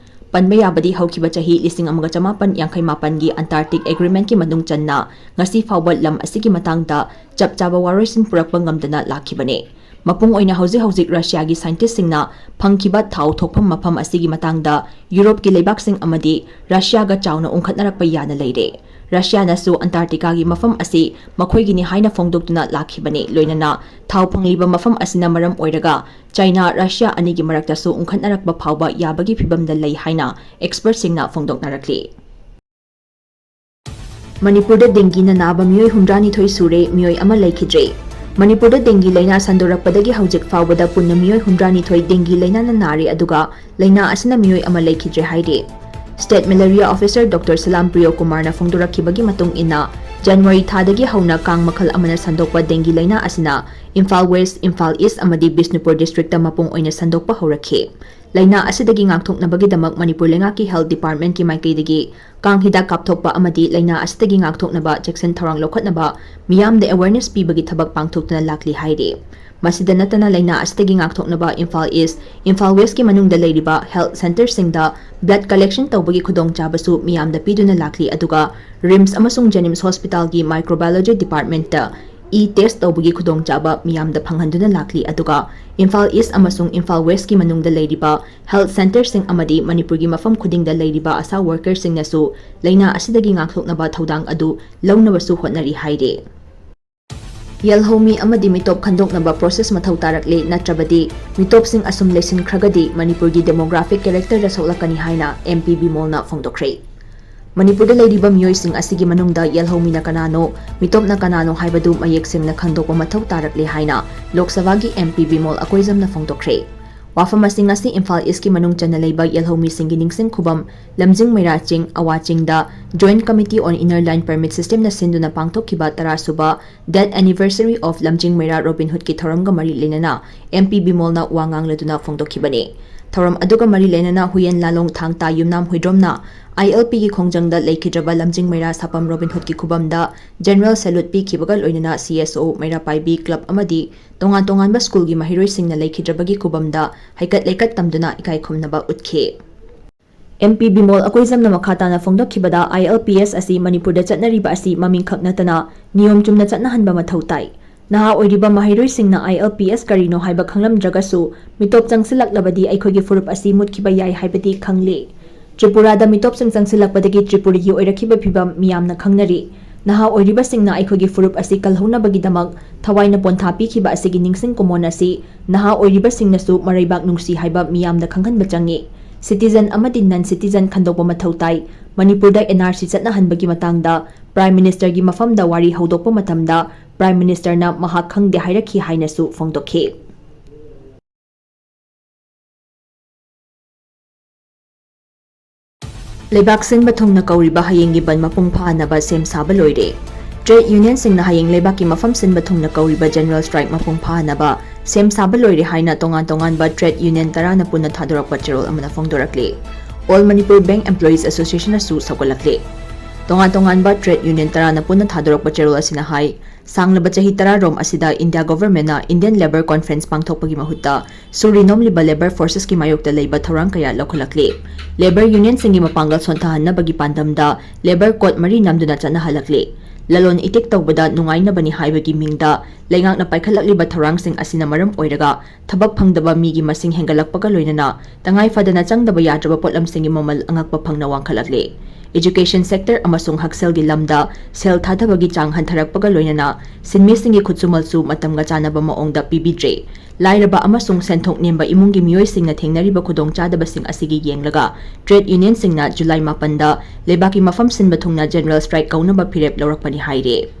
ꯄꯟꯕ ꯌꯥꯕꯗꯤ ꯍꯧꯈꯤꯕ ꯆꯍꯤ ꯂꯤꯁꯤꯡ ꯑꯃꯒ ꯆꯃꯥꯄꯟ ꯌꯥꯡꯈꯩ ꯃꯥꯄꯟꯒꯤ ꯑꯟꯇꯥꯔꯀꯇꯤꯛ ꯑꯦꯒ꯭ꯔꯤꯃꯦꯟꯠꯀꯤ ꯃꯅꯨꯡ ꯆꯟꯅ ꯉꯁꯤ ꯐꯥꯎꯕ ꯂꯝ ꯑꯁꯤꯒꯤ ꯃꯇꯥꯡꯗ ꯆꯞ ꯆꯥꯕ ꯋꯥꯔꯣꯏꯁꯤꯟ ꯄꯨꯔꯛꯄ ꯉꯝꯗꯅ ꯂꯥꯛꯈꯤꯕꯅꯤ꯫ ꯃꯄꯨꯡ ꯑꯣꯏꯅ ꯍꯧꯖꯤꯛ ꯍꯧꯖꯤꯛ ꯔꯁꯤꯌꯥꯒꯤ ꯁꯥꯏꯟꯇꯤꯁꯁꯤꯡꯅ ꯐꯪꯈꯤꯕ ꯊꯥꯎ ꯊꯣꯛꯐꯝ ꯃꯐꯝ ꯑꯁꯤꯒꯤ ꯃꯇꯥꯡꯗ ꯌꯨꯔꯣꯞꯀꯤ ꯂꯩꯕꯥꯛꯁꯤꯡ ꯑꯃꯗꯤ ꯔꯁꯤꯌꯥꯒ ꯆꯥꯎꯅ ꯎꯪꯈꯠꯅꯔꯛꯄ ꯌꯥꯅ ꯂꯩꯔꯦ꯫ ꯔꯁꯤꯌꯥꯅꯁꯨ ꯑꯟꯇꯥꯔꯀꯇꯤꯀꯥꯒꯤ ꯃꯐꯝ ꯑꯁꯤ ꯃꯈꯣꯏꯒꯤꯅꯤ ꯍꯥꯏꯅ ꯐꯣꯡꯗꯣꯛꯇꯨꯅ ꯂꯥꯛꯈꯤꯕꯅꯤ꯫ ꯂꯣꯏꯅꯅ ꯊꯥꯎ ꯐꯪꯂꯤꯕ ꯃꯐꯝ ꯑꯁꯤꯅ ꯃꯔꯝ ꯑꯣꯏꯔꯒ ꯆꯥꯏꯅꯥ ꯔꯁꯤꯌꯥ ꯑꯅꯤꯒꯤ ꯃꯔꯛꯇꯁꯨ ꯎꯪꯈꯠꯅꯔꯛꯄ ꯐꯥꯎꯕ ꯌꯥꯕꯒꯤ ꯐꯤꯚꯝꯗ ꯂꯩ ꯍꯥꯏꯅ ꯑꯦꯛꯁꯄꯔꯠꯁꯤꯡꯅ ꯐꯣꯡꯗꯣꯛꯅꯔꯛꯂꯤ꯫ ꯃꯅꯤꯄꯨꯔꯗ ꯗꯦꯡꯒꯤꯅ ꯅꯥꯕ ꯃꯤꯑꯣꯏ ꯍꯨꯝꯗ꯭ꯔꯥꯅꯤꯊꯣꯏ ꯁꯨꯔꯦ, ꯃꯤꯑꯣꯏ ꯑꯃ ꯂꯩꯈꯤꯗ꯭ꯔꯦ꯫ ꯃꯅꯤꯄꯨꯔꯗ ꯗꯦꯡꯒꯤ ꯂꯥꯏꯅꯥ ꯁꯟꯗꯣꯔꯛꯄꯗꯒꯤ ꯍꯧꯖꯤꯛ ꯐꯥꯎꯕꯗ ꯄꯨꯟꯅ ꯃꯤꯑꯣꯏ ꯍꯨꯝꯗ꯭ꯔꯥꯅꯤꯊꯣꯏ ꯗꯦꯡꯒꯤ ꯂꯥꯏꯅꯥꯅ ꯅꯥꯔꯦ, ꯑꯗꯨꯒ ꯂꯥꯏꯅꯥ ꯑꯁꯤꯅ ꯃꯤꯑꯣꯏ ꯑꯃ ꯂꯩꯈꯤꯗ꯭ꯔꯦ ꯍꯥꯏꯔꯤ꯫ State Malaria Officer Doctor ꯁꯂꯥꯝ ꯄ꯭ꯔꯤꯌꯣ ꯀꯨꯃꯥꯔꯅ ꯐꯣꯡꯗꯣꯔꯛꯈꯤꯕꯒꯤ ꯃꯇꯨꯡ ꯏꯟꯅ, ꯖꯅꯋꯥꯔꯤ ꯊꯥꯗꯒꯤ ꯍꯧꯅ ꯀꯥꯡ ꯃꯈꯜ ꯑꯃꯅ ꯁꯟꯗꯣꯛꯄ ꯗꯦꯡꯒꯤ ꯂꯥꯏꯅꯥ ꯑꯁꯤꯅ ꯏꯝꯐꯥꯜ ꯋꯦꯁ꯭ꯠ, ꯏꯝꯐꯥꯜ ꯏꯁ꯭ꯠ ꯑꯃꯗꯤ ꯕꯤꯁꯅꯨꯄꯨꯔ district ꯇ ꯃꯄꯨꯡ ꯑꯣꯏꯅ ꯁꯟꯗꯣꯛꯄ ꯍꯧꯔꯛꯈꯤ꯫ ꯂꯥꯏꯅꯥ ꯑꯁꯤꯗꯒꯤ ꯉꯥꯛꯊꯣꯛꯅꯕꯒꯤꯗꯃꯛ ꯃꯅꯤꯄꯨꯔ ꯂꯩꯉꯥꯛꯀꯤ Health Department ꯀꯤ ꯃꯥꯏꯀꯩꯗꯒꯤ ꯀꯥꯡ ꯍꯤꯗꯥꯛ ꯀꯥꯞꯊꯣꯛꯄ ꯑꯃꯗꯤ ꯂꯥꯏꯅꯥ ꯑꯁꯤꯗꯒꯤ ꯉꯥꯛꯊꯣꯛꯅꯕ ꯆꯦꯛꯁꯤꯟ ꯊꯧꯔꯥꯡ ꯂꯧꯈꯠꯅꯕ ꯃꯤꯌꯥꯝꯗ awareness ꯄꯤꯕꯒꯤ ꯊꯕꯛ ꯄꯥꯡꯊꯣꯛꯇꯨꯅ ꯂꯥꯛꯂꯤ ꯍꯥꯏꯔꯤ꯫ ꯃꯁꯤꯗ ꯅꯠꯇꯅ ꯂꯥꯏꯅꯥ ꯑꯁꯤꯗꯒꯤ ꯉꯥꯛꯊꯣꯛꯅꯕ ꯏꯝꯐꯥꯜ ꯏꯁ꯭ꯠ, ꯏꯝꯐꯥꯜ ꯋꯦꯁ꯭ꯠ ꯀꯤ ꯃꯅꯨꯡꯗ ꯂꯩꯔꯤꯕ health centre ꯁꯤꯡꯗ blood collection ꯇꯧꯕꯒꯤ ꯈꯨꯗꯣꯡꯆꯥꯕꯁꯨ ꯃꯤꯌꯥꯝꯗ ꯄꯤꯗꯨꯅ ꯂꯥꯛꯂꯤ, ꯑꯗꯨꯒ RIMS ꯑꯃꯁꯨꯡ JNIMS hospital ꯒꯤ Microbiology Department ꯇ e-test ꯇꯧꯕꯒꯤ ꯈꯨꯗꯣꯡꯆꯥꯕ ꯃꯤꯌꯥꯝꯗ ꯐꯪꯍꯟꯗꯨꯅ ꯂꯥꯛꯂꯤ, ꯑꯗꯨꯒ ꯏꯝꯐꯥꯜ ꯏꯁ꯭ꯠ ꯑꯃꯁꯨꯡ ꯏꯝꯐꯥꯜ ꯋꯦꯁ꯭ꯠ ꯀꯤ ꯃꯅꯨꯡꯗ ꯂꯩꯔꯤꯕ health centre ꯁꯤꯡ ꯑꯃꯗꯤ ꯃꯅꯤꯄꯨꯔꯒꯤ ꯃꯐꯝ ꯈꯨꯗꯤꯡꯗ ꯂꯩꯔꯤꯕ ASHA worker ꯁꯤꯡꯅꯁꯨ ꯂꯥꯏꯅꯥ ꯑꯁꯤꯗꯒꯤ ꯉꯥꯛꯊꯣꯛꯅꯕ ꯊꯧꯗꯥꯡ ꯑꯗꯨ ꯂꯧꯅꯕꯁꯨ ꯍꯣꯠꯅꯔꯤ ꯍꯥꯏꯔꯤ꯫ ꯌꯦꯜꯍꯧꯃꯤ ꯑꯃꯗꯤ ꯃꯤꯇꯣꯞ ꯈꯟꯗꯣꯛꯅꯕ process ꯃꯊꯧ ꯇꯥꯔꯛꯂꯦ, ꯅꯠꯇ꯭ꯔꯕꯗꯤ ꯃꯤꯇꯣꯞꯁꯤꯡ ꯑꯁꯨꯝ ꯂꯩꯁꯤꯟꯈ꯭ꯔꯒꯗꯤ ꯃꯅꯤꯄꯨꯔꯒꯤ demographic character ꯗ ꯁꯣꯛꯂꯛꯀꯅꯤ ꯍꯥꯏꯅ M P ꯕꯤꯃꯣꯜꯅ ꯐꯣꯡꯗꯣꯛꯈ꯭ꯔꯦ꯫ ꯃꯅꯤꯄꯨꯔꯗ ꯂꯩꯔꯤꯕ ꯃꯤꯑꯣꯏꯁꯤꯡ ꯑꯁꯤꯒꯤ ꯃꯅꯨꯡꯗ ꯌꯦꯜꯍꯧꯃꯤꯅ ꯀꯅꯥꯅꯣ, ꯃꯤꯇꯣꯞꯅ ꯀꯅꯥꯅꯣ ꯍꯥꯏꯕꯗꯨ ꯃꯌꯦꯛ ꯁꯦꯡꯅ ꯈꯪꯗꯣꯛꯄ ꯃꯊꯧ ꯇꯥꯔꯛꯂꯦ ꯍꯥꯏꯅ ꯂꯣꯛ ꯁꯚꯥꯒꯤ M P ꯕꯤꯃꯣꯜ ꯑꯀꯣꯏꯖꯝꯅ ꯐꯣꯡꯗꯣꯛꯈ꯭ꯔꯦ꯫ ꯋꯥꯐꯝ ꯑꯁꯤꯡ ꯑꯁꯤ ꯏꯝꯐꯥꯜ ꯏꯁ꯭ꯠ ꯀꯤ ꯃꯅꯨꯡ ꯆꯟꯅ ꯂꯩꯕ ꯌꯦꯜꯍꯧꯃꯤꯁꯤꯡꯒꯤ ꯅꯤꯡꯁꯤꯡ ꯈꯨꯕꯝ ꯂꯝꯖꯤꯡ ꯃꯩꯔꯥ ꯆꯤꯡ, ꯑꯋꯥ ꯆꯤꯡꯗ Joint Committee on Inner Line Permit System ꯅ ꯁꯤꯟꯗꯨꯅ ꯄꯥꯡꯊꯣꯛꯈꯤꯕ ꯇꯔꯥ ꯁꯨꯕ Death Anniversary of ꯂꯝꯖꯤꯡ ꯃꯩꯔꯥ Robin Hood ꯀꯤ ꯊꯧꯔꯝꯒ ꯃꯔꯤ ꯂꯩꯅꯅ M P ꯕꯤꯃꯣꯜꯅ ꯋꯥ ꯉꯥꯡꯂꯗꯨꯅ ꯐꯣꯡꯗꯣꯛꯈꯤꯕꯅꯤ꯫ ꯊꯧꯔꯝ ꯑꯗꯨꯒ ꯃꯔꯤ ꯂꯩꯅꯅ ꯍꯨꯌꯦꯟ ꯂꯥꯂꯣꯡ ꯊꯥꯡ ꯇꯥ ꯌꯨꯝꯅꯥꯝ ꯍꯨꯏꯗ꯭ꯔꯣꯝꯅ I L P ꯒꯤ ꯈꯣꯡꯖꯪꯗ ꯂꯩꯈꯤꯗ꯭ꯔꯕ ꯂꯝꯖꯤꯡ ꯃꯩꯔꯥ ꯁꯥꯄꯝ Robin Hood ꯀꯤ ꯈꯨꯕꯝꯗ general salute ꯄꯤꯈꯤꯕꯒ ꯂꯣꯏꯅꯅ C S O, ꯃꯩꯔꯥ ꯄꯥꯏꯕꯤ club ꯑꯃꯗꯤ ꯇꯣꯉꯥꯟ ꯇꯣꯉꯥꯟꯕ school ꯒꯤ ꯃꯍꯩꯔꯣꯏꯁꯤꯡꯅ ꯂꯩꯈꯤꯗ꯭ꯔꯕꯒꯤ ꯈꯨꯕꯝꯗ ꯍꯩꯀꯠ ꯂꯩꯀꯠ ꯇꯝꯗꯨꯅ ꯏꯀꯥꯏ ꯈꯨꯝꯅꯕ ꯎꯠꯈꯤ꯫ M P ꯕꯤꯃꯣꯜ ꯑꯀꯣꯏꯖꯝꯅ ꯃꯈꯥ ꯇꯥꯅ ꯐꯣꯡꯗꯣꯛꯈꯤꯕꯗ, I L P S ꯑꯁꯤ ꯃꯅꯤꯄꯨꯔꯗ ꯆꯠꯅꯔꯤꯕ ꯑꯁꯤ ꯃꯃꯤꯡꯈꯛ ꯅꯠꯇꯅ ꯅꯤꯌꯣꯝ ꯆꯨꯝꯅ ꯆꯠꯅꯍꯟꯕ ꯃꯊꯧ ꯇꯥꯏ꯫ ꯅꯍꯥ ꯑꯣꯏꯔꯤꯕ ꯃꯍꯩꯔꯣꯏꯁꯤꯡꯅ I L P S ꯀꯔꯤꯅꯣ ꯍꯥꯏꯕ ꯈꯪꯂꯝꯗ꯭ꯔꯒꯁꯨ, ꯃꯤꯇꯣꯞ ꯆꯪꯁꯤꯜꯂꯛꯂꯕꯗꯤ ꯑꯩꯈꯣꯏꯒꯤ ꯐꯨꯔꯨꯞ ꯑꯁꯤ ꯃꯨꯠꯈꯤꯕ ꯌꯥꯏ ꯍꯥꯏꯕꯗꯤ ꯈꯪꯂꯦ꯫ ꯇ꯭ꯔꯤꯄꯨꯔꯥꯗ ꯃꯤꯇꯣꯞꯁꯤꯡ ꯆꯪꯁꯤꯜꯂꯛꯄꯗꯒꯤ ꯇ꯭ꯔꯤꯄꯨꯔꯤꯒꯤ ꯑꯣꯏꯔꯛꯈꯤꯕ ꯐꯤꯕꯝ ꯃꯤꯌꯥꯝꯅ ꯈꯪꯅꯔꯤ꯫ ꯅꯍꯥ ꯑꯣꯏꯔꯤꯕꯁꯤꯡꯅ ꯑꯩꯈꯣꯏꯒꯤ ꯐꯨꯔꯨꯞ ꯑꯁꯤ ꯀꯜꯍꯧꯅꯕꯒꯤꯗꯃꯛ ꯊꯋꯥꯏꯅ ꯄꯣꯟꯊꯥ ꯄꯤꯈꯤꯕ ꯑꯁꯤꯒꯤ ꯅꯤꯡꯁꯤꯡ ꯀꯨꯃꯣꯟ ꯑꯁꯤ ꯅꯍꯥ ꯑꯣꯏꯔꯤꯕꯁꯤꯡꯅꯁꯨ ꯃꯔꯩꯕꯥꯛ ꯅꯨꯡꯁꯤ ꯍꯥꯏꯕ ꯃꯤꯌꯥꯝꯗ ꯈꯪꯍꯟꯕ ꯆꯪꯏ꯫ Citizen ꯑꯃꯗꯤ non citizen ꯈꯟꯗꯣꯛꯄ ꯃꯊꯧ ꯇꯥꯏ꯫ ꯃꯅꯤꯄꯨꯔꯗ N R C ꯆꯠꯅꯍꯟꯕꯒꯤ ꯃꯇꯥꯡꯗ Prime Minister ꯒꯤ ꯃꯐꯝꯗ ꯋꯥꯔꯤ ꯍꯧꯗꯣꯛꯄ ꯃꯇꯝꯗ Prime Ministerꯅ ꯃꯍꯥꯛ ꯈꯪꯗꯦ ꯍꯥꯏꯔꯛꯈꯤ ꯍꯥꯏꯅꯁꯨ ꯐꯣꯡꯗꯣꯛꯈꯤ꯫ ꯂꯩꯕꯥꯛ ꯁꯤꯟꯕ ꯊꯨꯡꯅ ꯀꯧꯔꯤꯕ ꯍꯌꯦꯡꯒꯤ ꯕꯟ ꯃꯄꯨꯡ ꯐꯥꯍꯟꯅꯕ ꯁꯦꯝ ꯁꯥꯕ ꯂꯣꯏꯔꯦ꯫ Trade unionꯁꯤꯡꯅ ꯍꯌꯦꯡ ꯂꯩꯕꯥꯛꯀꯤ ꯃꯐꯝ ꯁꯤꯟꯕ ꯊꯨꯡꯅ ꯀꯧꯔꯤꯕ general strike ꯃꯄꯨꯡ ꯐꯥꯍꯟꯅꯕ ꯁꯦꯝ ꯁꯥꯕ ꯂꯣꯏꯔꯦ ꯍꯥꯏꯅ ꯇꯣꯉꯥꯟ ꯇꯣꯉꯥꯟꯕ trade union ꯇꯔꯥꯅ ꯄꯨꯟꯅ ꯊꯥꯗꯣꯔꯛꯄ ꯆꯦꯔꯣꯜ ꯑꯃꯅ ꯐꯣꯡꯗꯣꯔꯛꯂꯤ꯫ All Manipur Bank Employees Associationꯅꯁꯨ ꯁꯧꯒꯠꯂꯛꯂꯤ꯫ ꯇꯣꯉꯥꯟ ꯇꯣꯉꯥꯟꯕ trade union ꯇꯔꯥꯅ ꯄꯨꯟꯅ ꯊꯥꯗꯣꯔꯛꯄ ꯆꯦꯔꯣꯜ ꯑꯁꯤꯅ ꯍꯥꯏ, ꯁꯥꯡꯂꯕ ꯆꯍꯤ ꯇꯔꯥꯔꯣꯝ ꯑꯁꯤꯗ India governmentꯅ Indian Labour Conference ꯄꯥꯡꯊꯣꯛꯄꯒꯤ ꯃꯍꯨꯠꯇ ꯁꯨꯔꯤ ꯅꯣꯝꯂꯤꯕ labour forcesꯀꯤ ꯃꯥꯌꯣꯛꯇ ꯂꯩꯕ ꯊꯧꯔꯥꯡ ꯀꯌꯥ ꯂꯧꯈꯠꯂꯛꯂꯤ꯫ Labour unionꯁꯤꯡꯒꯤ ꯃꯄꯥꯡꯒꯜ ꯁꯣꯟꯊꯍꯟꯅꯕꯒꯤ ꯄꯥꯟꯗꯝꯗ labour code ꯃꯔꯤ ꯅꯝꯗꯨꯅ ꯆꯠꯅꯍꯜꯂꯛꯂꯤ꯫ ꯂꯂꯣꯟ ꯏꯇꯤꯛ ꯇꯧꯕꯗ ꯅꯨꯡꯉꯥꯏꯅꯕꯅꯤ ꯍꯥꯏꯕꯒꯤ ꯃꯤꯡꯗ ꯂꯩꯉꯥꯛꯅ ꯄꯥꯏꯈꯠꯂꯛꯂꯤꯕ ꯊꯧꯔꯥꯡꯁꯤꯡ ꯑꯁꯤꯅ ꯃꯔꯝ ꯑꯣꯏꯔꯒ ꯊꯕꯛ ꯐꯪꯗꯕ ꯃꯤꯒꯤ ꯃꯁꯤꯡ ꯍꯦꯟꯒꯠꯂꯛꯄꯒ ꯂꯣꯏꯅꯅ ꯇꯉꯥꯏ ꯐꯗꯅ ꯆꯪꯗꯕ ꯌꯥꯗ꯭ꯔꯕ ꯄꯣꯠꯂꯝꯁꯤꯡꯒꯤ ꯃꯃꯜ ꯑꯉꯛꯄ ꯐꯪꯅ ꯋꯥꯡꯈꯠꯂꯛꯂꯤ꯫ Education sector ꯑꯃꯁꯨꯡ ꯍꯛꯁꯦꯜꯒꯤ ꯂꯝꯗ ꯁꯦꯜ ꯊꯥꯗꯕꯒꯤ ꯆꯥꯡ ꯍꯟꯊꯔꯛꯄꯒ ꯂꯣꯏꯅꯅ ꯁꯤꯟꯃꯤꯁꯤꯡꯒꯤ ꯈꯨꯠꯁꯨꯃꯜꯁꯨ ꯃꯇꯝꯒ ꯆꯥꯟꯅꯕ ꯃꯑꯣꯡꯗ ꯄꯤꯕꯤꯗ꯭ꯔꯦ꯫ ꯂꯥꯏꯔꯕ ꯑꯃꯁꯨꯡ ꯁꯦꯟꯊꯣꯛ ꯅꯦꯝꯕ ꯏꯃꯨꯡꯒꯤ ꯃꯤꯑꯣꯏꯁꯤꯡꯅ ꯊꯦꯡꯅꯔꯤꯕ ꯈꯨꯗꯣꯡꯆꯥꯗꯕꯁꯤꯡ ꯑꯁꯤꯒꯤ ꯌꯦꯡꯂꯒ trade unionꯁꯤꯡꯅ July ꯃꯥꯄꯟꯗ ꯂꯩꯕꯥꯛꯀꯤ ꯃꯐꯝ ꯁꯤꯟꯕ ꯊꯨꯡꯅ general strike ꯀꯧꯅꯕ ꯐꯤꯔꯦꯞ ꯂꯧꯔꯛꯄꯅꯤ ꯍꯥꯏꯔꯤ꯫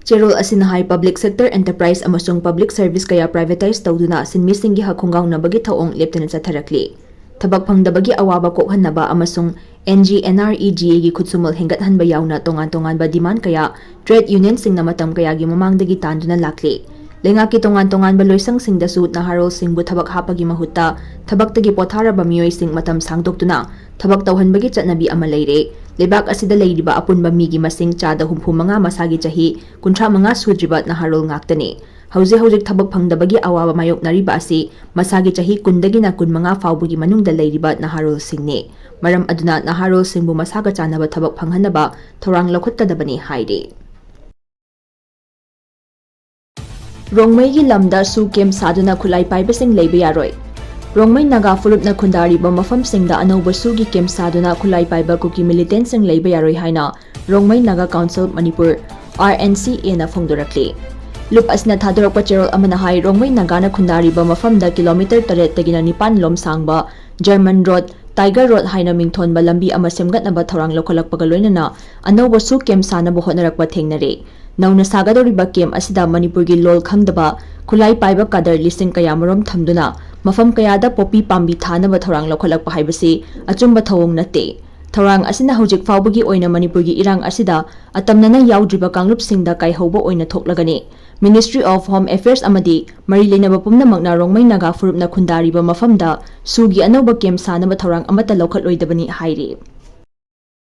ꯆꯦꯔꯣꯜ ꯑꯁꯤꯅ ꯍꯥꯏ, public sector enterprise ꯑꯃꯁꯨꯡ public service ꯀꯌꯥ privatise ꯇꯧꯗꯨꯅ ꯁꯤꯟꯃꯤꯁꯤꯡꯒꯤ ꯍꯛ ꯈꯣꯡꯒꯥꯎꯅꯕꯒꯤ ꯊꯧꯑꯣꯡ ꯂꯦꯞꯇꯅ ꯆꯠꯊꯔꯛꯂꯤ꯫ ꯊꯕꯛ ꯐꯪꯗꯕꯒꯤ ꯑꯋꯥꯕ ꯀꯣꯛꯍꯟꯅꯕ ꯑꯃꯁꯨꯡ NGNREGAꯒꯤ ꯈꯨꯠꯁꯨꯃꯜ ꯍꯦꯟꯒꯠꯍꯟꯕ ꯌꯥꯎꯅ ꯇꯣꯉꯥꯟ ꯇꯣꯉꯥꯟꯕ demand ꯀꯌꯥ trade unionꯁꯤꯡꯅ ꯃꯇꯝ ꯀꯌꯥꯒꯤ ꯃꯃꯥꯡꯗꯒꯤ ꯇꯥꯟꯗꯨꯅ ꯂꯥꯛꯂꯤ꯫ ꯂꯩꯉꯥꯛꯀꯤ ꯇꯣꯉꯥꯟ ꯇꯣꯉꯥꯟꯕ ꯂꯣꯏꯁꯪꯁꯤꯡꯗꯁꯨ ꯅꯍꯥꯔꯣꯜꯁꯤꯡꯕꯨ ꯊꯕꯛ ꯍꯥꯞꯄꯒꯤ ꯃꯍꯨꯠꯇ ꯊꯕꯛꯇꯒꯤ ꯄꯣꯊꯥꯔꯕ ꯃꯤꯑꯣꯏꯁꯤꯡ ꯃꯇꯝ ꯁꯥꯡꯗꯣꯛꯇꯨꯅ ꯊꯕꯛ ꯇꯧꯍꯟꯕꯒꯤ ꯆꯠꯅꯕꯤ ꯑꯃ ꯂꯩꯔꯦ꯫ ꯂꯩꯕꯥꯛ ꯑꯁꯤꯗ ꯂꯩꯔꯤꯕ ꯑꯄꯨꯟꯕ ꯃꯤꯒꯤ ꯃꯁꯤꯡ ꯆꯥꯗ ꯍꯨꯝꯐꯨ ꯃꯉꯥ ꯃꯁꯥꯒꯤ ꯆꯍꯤ ꯀꯨꯟꯊ꯭ꯔꯥ ꯃꯉꯥ ꯁꯨꯗ꯭ꯔꯤꯕ ꯅꯍꯥꯔꯣꯜ ꯉꯥꯛꯇꯅꯤ꯫ ꯍꯧꯖꯤꯛ ꯍꯧꯖꯤꯛ ꯊꯕꯛ ꯐꯪꯗꯕꯒꯤ ꯑꯋꯥꯕ ꯃꯥꯌꯣꯛꯅꯔꯤꯕ ꯑꯁꯤ ꯃꯁꯥꯒꯤ ꯆꯍꯤ ꯀꯨꯟꯗꯒꯤꯅ ꯀꯨꯟꯃꯉꯥ ꯐꯥꯎꯕꯒꯤ ꯃꯅꯨꯡꯗ ꯂꯩꯔꯤꯕ ꯅꯍꯥꯔꯣꯜꯁꯤꯡꯅꯤ꯫ ꯃꯔꯝ ꯑꯗꯨꯅ ꯅꯍꯥꯔꯣꯜꯁꯤꯡꯕꯨ ꯃꯁꯥꯒ ꯆꯥꯟꯅꯕ ꯊꯕꯛ ꯐꯪꯍꯟꯅꯕ ꯊꯧꯔꯥꯡ ꯂꯧꯈꯠꯀꯗꯕꯅꯤ ꯍꯥꯏꯔꯤ꯫ ꯔꯣꯡꯃꯩꯒꯤ ꯂꯝꯗ ꯁꯨ camp ꯁꯥꯗꯨꯅ ꯈꯨꯠꯂꯥꯏ ꯄꯥꯏꯕꯁꯤꯡ ꯂꯩꯕ ꯌꯥꯔꯣꯏ꯫ ꯔꯣꯡꯃꯩ ꯅꯥꯒꯥ ꯐꯨꯔꯨꯞꯅ ꯈꯨꯟꯗꯥꯔꯤꯕ ꯃꯐꯝꯁꯤꯡꯗ ꯑꯅꯧꯕ ꯁꯨꯒꯤ camp ꯁꯥꯗꯨꯅ ꯈꯨꯠꯂꯥꯏ ꯄꯥꯏꯕ ꯀꯨꯀꯤ militantꯁꯤꯡ ꯂꯩꯕ ꯌꯥꯔꯣꯏ ꯍꯥꯏꯅ ꯔꯣꯡꯃꯩ ꯅꯥꯒꯥ ꯀꯥꯎꯟꯁꯤꯜ ꯃꯅꯤꯄꯨꯔ, RNCAꯅ ꯐꯣꯡꯗꯣꯔꯛꯂꯤ꯫ ꯂꯨꯞ ꯑꯁꯤꯅ ꯊꯥꯗꯣꯔꯛꯄ ꯆꯦꯔꯣꯜ ꯑꯃꯅ ꯍꯥꯏ, ꯔꯣꯡꯃꯩ ꯅꯥꯒꯥꯅ ꯈꯨꯟꯗꯥꯔꯤꯕ ꯃꯐꯝꯗ kilometre ꯇꯔꯦꯠꯇꯒꯤꯅ ꯅꯤꯄꯥꯟ ꯂꯣꯝ ꯁꯥꯡꯕ German road, Tiger Road ꯍꯥꯏꯅ ꯃꯤꯡꯊꯣꯟꯕ ꯂꯝꯕꯤ ꯑꯃ ꯁꯦꯝꯒꯠꯅꯕ ꯊꯧꯔꯥꯡ ꯂꯧꯈꯠꯂꯛꯄꯒ ꯂꯣꯏꯅꯅ ꯑꯅꯧꯕ ꯁꯨ camp ꯁꯥꯅꯕ ꯍꯣꯠꯅꯔꯛꯄ ꯊꯦꯡꯅꯔꯦ꯫ ꯅꯧꯅ ꯁꯥꯒꯗꯧꯔꯤꯕ ꯀꯦꯝꯞ ꯑꯁꯤꯗ ꯃꯅꯤꯄꯨꯔꯒꯤ ꯂꯣꯜ ꯈꯪꯗꯕ ꯈꯨꯠꯂꯥꯏ ꯄꯥꯏꯕ ꯀꯥꯗꯔ ꯂꯤꯁꯤꯡ ꯀꯌꯥꯃꯔꯨꯝ ꯊꯝꯗꯨꯅ ꯃꯐꯝ ꯀꯌꯥꯗ ꯄꯣꯄꯤ ꯄꯥꯝꯕꯤ ꯊꯥꯅꯕ ꯊꯧꯔꯥꯡ ꯂꯧꯈꯠꯂꯛꯄ ꯍꯥꯏꯕꯁꯤ ꯑꯆꯨꯝꯕ ꯊꯧꯑꯣꯡ ꯅꯠꯇꯦ꯫ ꯊꯧꯔꯥꯡ ꯑꯁꯤꯅ ꯍꯧꯖꯤꯛ ꯐꯥꯎꯕꯒꯤ ꯑꯣꯏꯅ ꯃꯅꯤꯄꯨꯔꯒꯤ ꯏꯔꯥꯡ ꯑꯁꯤꯗ ꯑꯇꯝꯅꯅ ꯌꯥꯎꯗ꯭ꯔꯤꯕ ꯀꯥꯡꯂꯨꯞꯁꯤꯡꯗ ꯀꯥꯏꯍꯧꯕ ꯑꯣꯏꯅ ꯊꯣꯛꯂꯒꯅꯤ꯫ Ministry of Home Affairs ꯑꯃꯗꯤ ꯃꯔꯤ ꯂꯩꯅꯕ ꯄꯨꯝꯅꯃꯛꯅ ꯔꯣꯡꯃꯩ ꯅꯥꯒꯥ ꯐꯨꯔꯨꯞꯅ ꯈꯨꯟꯗꯥꯔꯤꯕ ꯃꯐꯝꯗ ꯁꯨꯒꯤ ꯑꯅꯧꯕ ꯀꯦꯝꯞ ꯁꯥꯅꯕ ꯊꯧꯔꯥꯡ ꯑꯃꯠꯇ ꯂꯧꯈꯠꯂꯣꯏꯗꯕꯅꯤ ꯍꯥꯏꯔꯤ꯫